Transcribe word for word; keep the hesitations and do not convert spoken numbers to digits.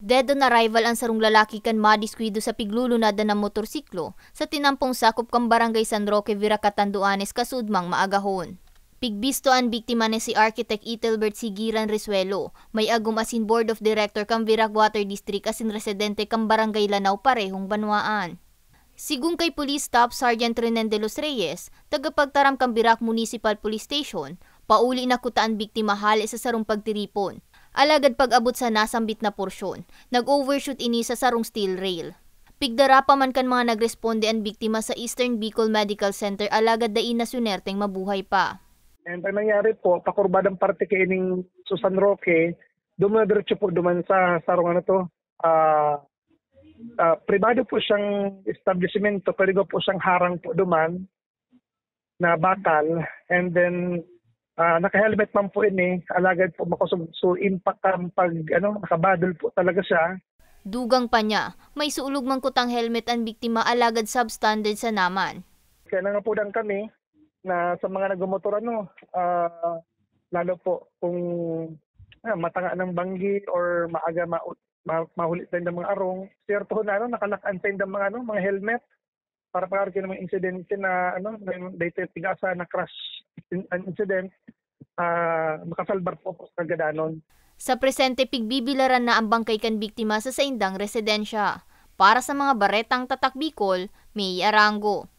Dead on arrival an sarong lalaki kan madiskuido sa piglulunadan na motorsiklo sa tinampong sakop kan Barangay San Roque, Virac, Catanduanes, kasudmang maagahon. Pigbisto an biktima na si Architect Ethelbert Sigiran Resuelo, may agom asin Board of Director kan Virac Water District asin residente kan Barangay Lanao, parehong banwaan. Sigon kay Police Staff Sergeant Renen de los Reyes, tagapagtaram kan Virac Municipal Police Station, pauli na kuta an biktima hale sa sarong pagtiripon. Alagad pag-abot sa nasambit na porsyon, nag-overshoot ini sa sarong steel rail. Pigdara pa man kan mga nagresponde an biktima sa Eastern Bicol Medical Center, alagad dai na sunerteng mabuhay pa. And ang nangyari po, pakurbadang parte kaining sa San Roque, dumadiretso po duman sa sarong ano to, ah, ah, pribado po siyang establishmento, pero iba po siyang harang po duman na bakal. And then, ah, naka-helmet man po ini, alagad po makosog, so impact ang pag, ano, nakabadol po talaga siya. Dugang pa niya, may sulog man kutang helmet an biktima, alagad substandard sana man. Kaya nangapudan kami na sa mga nagmumotor, ano, ah, lalo po kung ah, matanga ng banggi or maaga ma, ma, mahuli tayong mga arong, siyerto na ano, nakalakan tayong mga, ano, mga helmet. Para pag ng mga insidente na ano, may dito tigasa na crash in, an incident, ah, makasalbar po sa kagadanon. Sa presente, pigbibilaran na ang bangkay kan biktima sa saindang residensya. Para sa mga baretang Tatak Bicol, May Arango.